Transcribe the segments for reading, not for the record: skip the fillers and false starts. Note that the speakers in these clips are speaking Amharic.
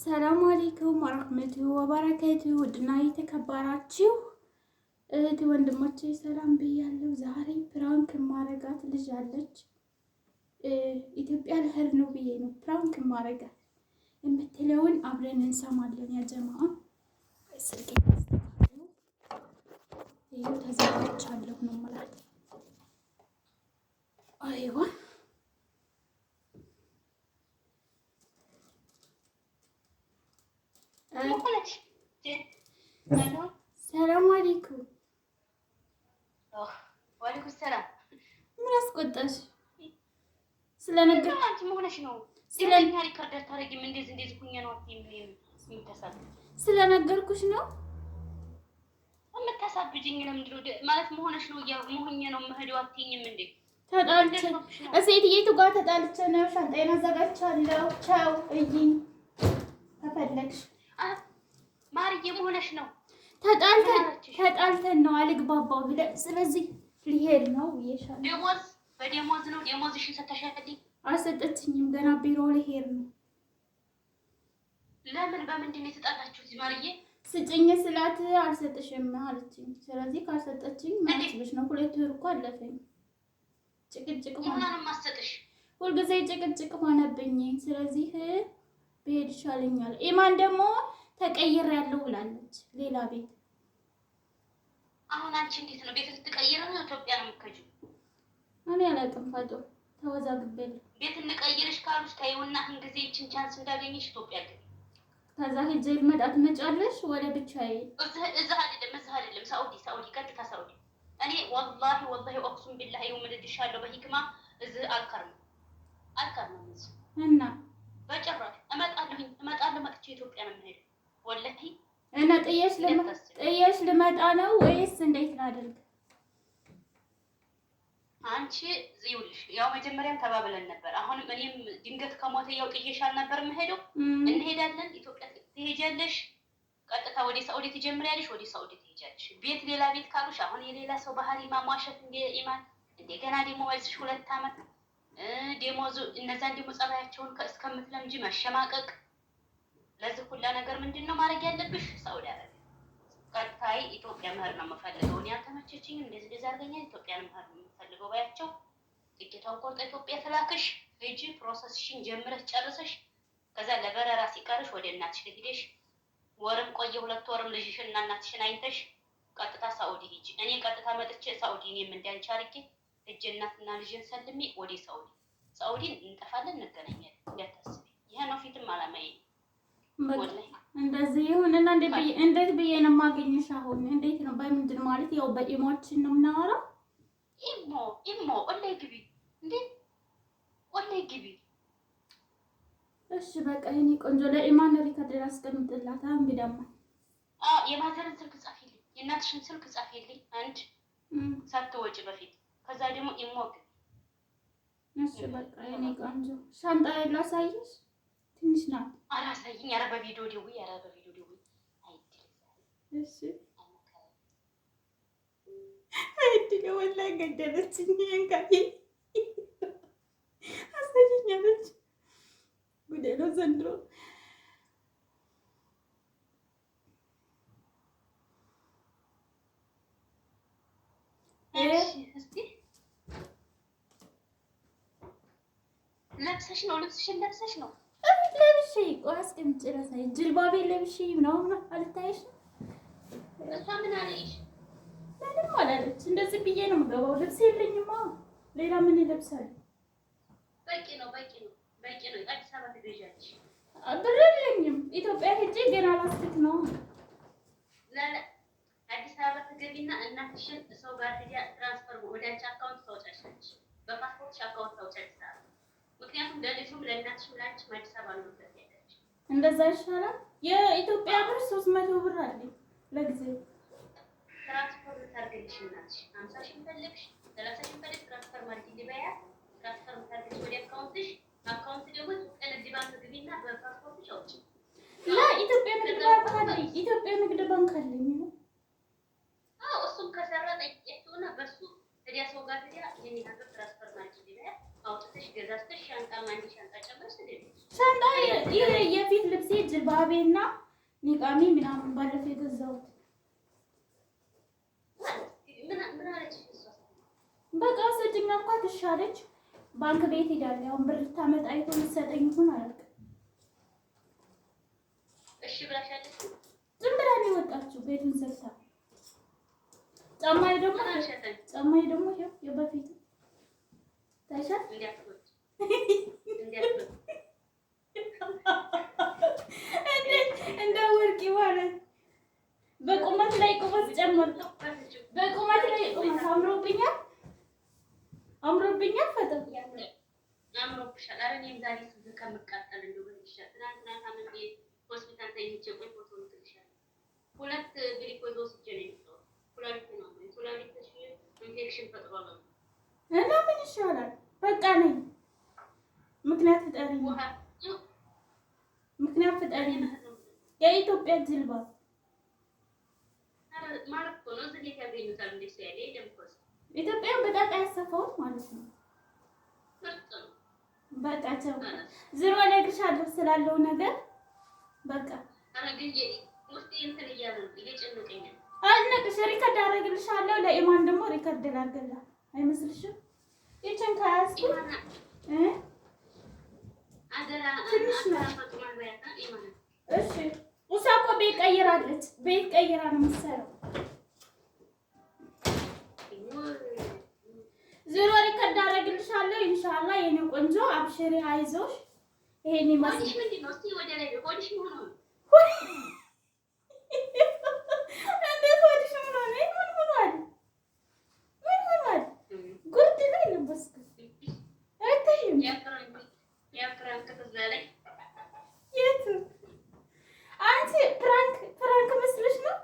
ሰላም አለይኩም ወራህመቱ ወበረካቱ። ውድና የተከበራችሁ እህት ወንድሞቼ ሰላም ብያለሁ። ዛሬ prank ማረጋት ልጅ አለች። ኢትዮጵያ ልሄድ ነው ብዬ ነው prank ማረጋት የምትለውን አብረን እንሰማለን። ያ ጀማአ ስልኬ ይኸው ተዘጋጅቻለሁ ነው የምላት። አይዋ ሰላም አለይኩም። ወአለይኩም ሰላም። ምን አስቆጣሽ? ስለነገርኩሽ ነው። ስለኛ record አታደርጊም? እንደዚህ እንደዚህ ሁኜ ነው ስለነገርኩሽ ነው የምታሳብጂኝ። ለምንድን ነው ማለት መሆንሽ ነው መሆኜ ነው የምሄደው አትይኝም እንዴ? ተጣልቼ እሴትዬቱ ጋር ተጣልቼ ነው። ሻንጣዬን አዘጋጅቻለሁ። ቻው እይኝ ከፈለግሽ ማርዬ መሆንሽ ነው። ተጣልተን ነው አልግባባው ብለህ ስለዚህ ሊሄድ ነው ብዬሻለሁ። ደሞዝ በደሞዝ ነው። ደሞዝሽን ሰተሻልኝ? አልሰጠችኝም። ገና ቢሮ ሊሄድ ነው። ለምን በምንድን ነው የተጣላችሁት ማርዬ? ስጭኝ ስላት አልሰጥሽም አለችኝ። ስለዚህ ካልሰጠችኝ ማለት ነው። 2 ወር እኮ አለፈኝ። ጭቅጭቅ ሆነ። ሁልጊዜ ጭቅጭቅ ሆነብኝ። ስለዚህ ብሄድ ይሻለኛል። ኢማን ደግሞ ተቀይሬያለሁ ብላለች ሌላ ቤት። አሁን አንቺ እንዴት ነው ቤት ልትቀይር ነው? ኢትዮጵያ ነው የምትከጂው? እኔ አላውቅም። ፋጦ ተወዛግቤያለሁ። ቤት እንቀይርሽ ካሉሽ ተይውና አሁን ጊዜ ይችን chance እንዳገኘሽ ኢትዮጵያ ግቢ። ከዛ ሂጅ ልመጣ ትመጫለሽ? ወደ ብቻዬ እዚህ አይደለም፣ እዚህ አይደለም፣ ሳኡዲ ሳኡዲ፣ ቀጥታ ሳኡዲ። እኔ ወላሂ ወላሂ أقسم بالله እምልልሻለሁ በሂክማ እዚህ አልከርምም፣ አልከርምም እዚህ እና በጭራሽ እመጣለሁኝ፣ እመጣለሁ። መጥቼ ኢትዮጵያ ነው የምሄደው ወላሂ። እና ጥየሽ ልመጣ ነው ወይስ እንዴት ላድርግ? አንቺ ይኸውልሽ፣ ያው መጀመሪያም ተባብለን ነበር። አሁንም እኔም ድንገት ከሞተ ያው ጥየሽ አልነበር የምሄደው። እንሄዳለን፣ ኢትዮጵያ ትሄጃለሽ፣ ቀጥታ ወደ ሳኡዲ ትጀምሪያለሽ፣ ወደ ሳኡዲ ትሄጃለሽ። ቤት ሌላ ቤት ካሉሽ አሁን የሌላ ሰው ባህሪ ማሟሸት እንደ ኢማን እንደገና ደግሞ ወይስሽ 2 አመት ደሞዙ እነዛን ደግሞ ጸባያቸውን እስከምትለምጂ መሸማቀቅ። ለዚህ ሁላ ነገር ምንድን ነው ማድረግ ያለብሽ? ሳኡዲ አረቢያ ቀጥታይ ኢትዮጵያ መሄድ ነው የምፈልገው። እኔ አልተመቸችኝም፣ እንደዚህ እንደዚህ አድርገኛል፣ ኢትዮጵያ ነው መሄድ ነው የምፈልገው ባያቸው፣ ትኬቷን ቆርጠ ኢትዮጵያ ትላክሽ፣ ሂጂ፣ process ሽን ጀምረሽ ጨርሰሽ፣ ከዛ ለበረራ ሲቀርሽ ወደ እናትሽ ሄደሽ ወርም ቆየ 2 ወርም ልጅሽን እና እናትሽን አይተሽ ቀጥታ ሳኡዲ ሂጂ። እኔ ቀጥታ መጥቼ ሳኡዲ እኔም እንዳንቺ አድርጌ ሂጅ እናትና ልጅን ሰልሜ ወደ ሳኡዲ ሳኡዲን እንጠፋለን፣ እንገናኛለን። እንዳታስቢ፣ ይሄ ነው ፊትም አላማዬ። እንደዚህ ይሁንና እንዴት ብዬ ነው የማገኝሽ? አሁን እንዴት ነው በምንድን ማለት ያው በኢሞችን ነው የምናወራው። ኢሞ ኢሞ ኦንላይን ግቢ እንዴ ኦንላይን ግቢ። እሺ በቃ የእኔ ቆንጆ ለኢማን record ላስቀምጥላት። እንግዳማ የ mother ን ስልክ ጻፊልኝ፣ የእናትሽን ስልክ ጻፊልኝ አንድ ሳትወጪ በፊት። ከዛ ደግሞ ኢሞ ግቢ። እሺ በቃ የእኔ ቆንጆ ሻንጣ ላሳይሽ፣ ትንሽ ናት። አላሳይኝ። ኧረ በቪዲዮ ደውይ፣ ኧረ በቪዲዮ ደውይ። እሺ አይድል ወላሂ ገደለችኝ። እንካቴ አሳይኛለች። ጉዴ ነው ዘንድሮ። ለብሰሽ ነው ልብስሽን ለብሰሽ ነው ለብሼ ቆይ አስቀምጬ ላሳይሽ። ጅልባቤ ለብሼ ምናምን አልታይሽም? እሷ ምን አለሽ? ምንም አላለች። እንደዚህ ብዬ ነው የምገባው። ልብስ የለኝማ፣ ሌላ ምን እለብሳለሁ? በቂ ነው፣ በቂ ነው፣ በቂ ነው። አዲስ አበባ ትገዣለሽ። ብር የለኝም። ኢትዮጵያ ሄጄ ገና ላስቲክ ነው። አዲስ አበባ ትገቢና እናትሽን ሰው ጋር ሄዳ transfer ወደ አንቺ account ታወጫለሽ። በፓስፖርትሽ account ታወጫለሽ። ምክንያቱም ለልጁም ለእናትሽም ለአንቺም አዲስ አበባ ነው መግዛት ያለብሽ። እንደዛ ይሻላል። የኢትዮጵያ ብር 300 ብር አለኝ ለጊዜው። transfer ታርግልሽ እናትሽ 50 ሺህ ፈለግሽ 30 ሺህ ፈለግሽ transfer ማድረግ ሊበያ transfer ታርግልሽ ወደ account ሽ። account ደግሞ ኢትዮጵያ ንግድ ባንክ ግቢና በፓስፖርትሽ አውጪ። ላ ኢትዮጵያ ንግድ ባንክ አለኝ። ኢትዮጵያ ንግድ ባንክ አለኝ። አዎ እሱም ከሰራ ጠይቂያቸውና በሱ ታዲያ ሰው ጋር ታዲያ ይሄን ያህል transfer ማድረግ ሊበያ አውጥተሽ ገዛዝተሽ ሻንጣ አንድ ሻንጣ ጨምረሽ ትገቢያለሽ። ሻንጣ የፊት ልብሴ ጅልባቤና ኒቃሚ ምናምን ባለፈው የገዛሁት። በቃ ስጭኝ አልኳት። እሺ አለች። ባንክ ቤት ሄዳለሁ። አሁን ብር ልታመጣ ይሁን ልትሰጠኝ ይሁን አላውቅም። እሺ ብላሻለች። ዝም ብላ ነው የወጣችው ቤቱን ዘግታ። ጫማዬ ደግሞ ጫማዬ ደግሞ ይኸው የበፊቱ ታይሻል። እንደ ወርቂ ማለት በቁመት ላይ ቁመት ጨመርኩ። በቁመት ላይ ቁመት አምሮብኛል፣ አምሮብኛል። ፈጠን አምሮብሻል። ኧረ እኔም ዛሬ ከምቃጠል እንደው ብልሻል። ትናንትና ታምሜ ሆስፒታል ተኝቼ ቆይ ፎቶ ልክልሻለሁ። 2 ግሊኮዝ ወስጄ ነው የመጣሁት። ኩላሊት ነው ኩላሊት ኢንፌክሽን ፈጥሯል። እና ምን ይሻላል? በቃ ነኝ። ምክንያት ፍጠሪ፣ ምክንያት ፍጠሪ። የኢትዮጵያ ጅልባ ማለት እኮ ነው። እዚህ ያገኙታል እንዴ? ሰው ያለ የለም እኮ ኢትዮጵያን በጣጣ ያሰፋሁት ማለት ነው። በቃ ቸው ዝሮ እነግርሻለሁ ስላለው ነገር በቃ አልነግርሽ። record አደርግልሻለሁ። ለኢማን ደግሞ record ላድርግላት አይመስልሽም? ይችን ከያዝኩት ትንሽ ነው። እሺ እሷ እኮ ቤት ቀይራለች። ቤት ቀይራ ነው የምትሰራው። ዝሮ record አደርግልሻለሁ። ኢንሻአላህ የኔ ቆንጆ አብሽሪ፣ አይዞሽ። ይሄን ይመስል እንዴት ሆድሽ ምን ሆነ? ምን ሆኗል? ምን ሆኗል? ጉርድ ነው የለበስኩት። አይታይም። የቱ አንቺ prank prank መስሎሽ ነው?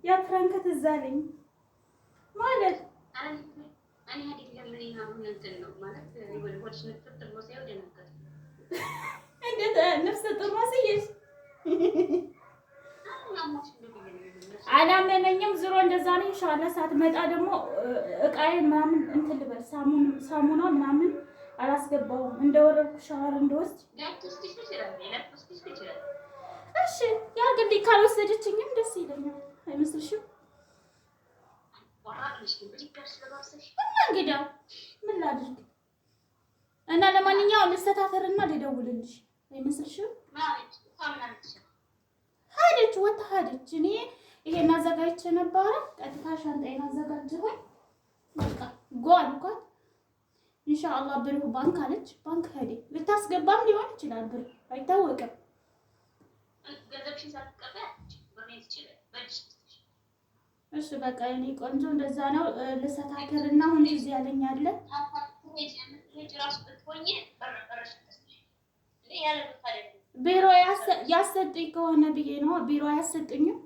ያ prank ትዝ አለኝ ማለት እንዴት ነፍሰ ጡር መስዬሽ አላመነኝም። ዝሮ እንደዛ ነው። ኢንሻአላህ ሳትመጣ ደግሞ እቃዬን ምናምን እንትን ልበል፣ ሳሙና ምናምን አላስገባሁም እንደወረድኩ ሻወር እንደወስድ። እሺ ያርግልኝ። ካልወሰደችኝም ደስ ይለኛል። አይመስልሽም? እና እንግዲያ ምን ላድርግ? እና ለማንኛውም ልስተታተርና ልደውልልሽ። አይመስልሽም? ሄደች፣ ወጥታ ሄደች። እኔ ይሄን አዘጋጅቼ ነበረ። ቀጥታ ሻንጣዬን አዘጋጀሁኝ። በቃ ጎ አልኳት። ኢንሻአላህ ብሩ ባንክ አለች። ባንክ ሄደ። ልታስገባም ሊሆን ይችላል ብር አይታወቅም። እሺ በቃ የእኔ ቆንጆ እንደዛ ነው። ልሰታከርና አሁን እዚህ ያለኝ አለ። ቢሮ ያሰጡኝ ከሆነ ብዬ ነው። ቢሮ አያሰጡኝም።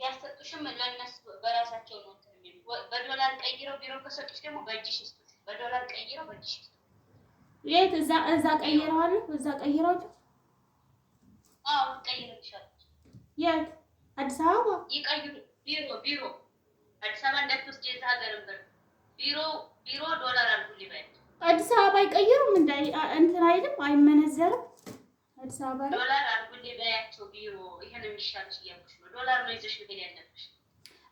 ያሰጡሽም ለእነሱ በራሳቸው ነው። በዶላር ቀይረው ቢሮ ከሰጡሽ ደግሞ በእጅሽ ይስጡሽ። በዶላር ቀይረው በእጅሽ ይስጡሽ። የት? እዛ እዛ ቀይረዋለሁ። እዛ ቀይረዋለሁ። አዎ ቀይረውልሻል። የት? አዲስ አበባ ይቀይሩ። ቢሮ ቢሮ አዲስ አበባ እንዳትወስጂ የዛ ሀገርን ብር ቢሮ ቢሮ ዶላር አድርጉልኝ በያቸው። አዲስ አበባ አይቀይሩም። እንዳይ እንትን አይልም፣ አይመነዘርም። አዲስ አበባ ላይ ዶላር አድርጉልኝ በያቸው ቢሮ። ይሄን የሚሻልሽ እያልኩሽ ነው። ዶላር ነው ይዘሽ መሄድ ያለብሽ።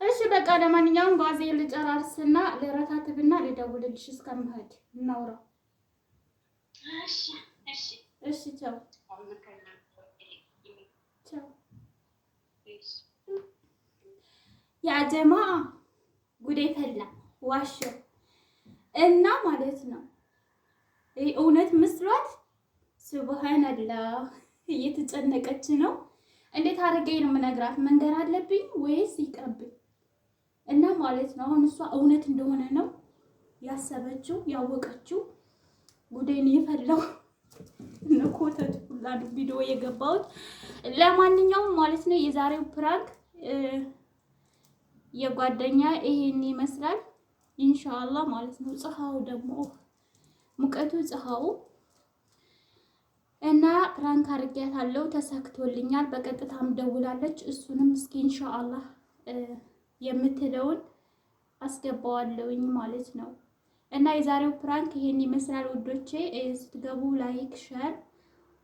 እሺ በቃ ለማንኛውም ጓዜ ልጨራርስና ልረታትብና ልደውልልሽ እስከምሄድ እናውራ። እሺ እሺ እሺ ቻው ቻው። ያ ጀማአ ጉዴ ፈላ ዋሸው እና ማለት ነው እውነት ምስሏት ሱብሃንአላህ እየተጨነቀች ነው። እንዴት አድርጌ ነው የምነግራት? መንገር አለብኝ ወይስ ይቅርብኝ? እና ማለት ነው አሁን እሷ እውነት እንደሆነ ነው ያሰበችው ያወቀችው። ጉዴን የፈላው ኮተት ሁላ ቪዲዮ የገባሁት። ለማንኛውም ማለት ነው የዛሬው prank የጓደኛ ይሄን ይመስላል። ኢንሻአላህ ማለት ነው። ፀሐዩ ደግሞ ሙቀቱ ፀሐዩ እና prank አድርጊያታለሁ፣ ተሳክቶልኛል። በቀጥታም ደውላለች። እሱንም እስኪ ኢንሻአላህ የምትለውን አስገባዋለሁኝ ማለት ነው። እና የዛሬው prank ይሄን ይመስላል ውዶቼ። ስትገቡ like፣ share፣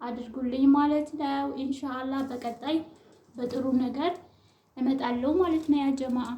አድርጉልኝ ማለት ነው። ኢንሻአላህ በቀጣይ በጥሩ ነገር እመጣለሁ ማለት ነው። ያ ጀማአ።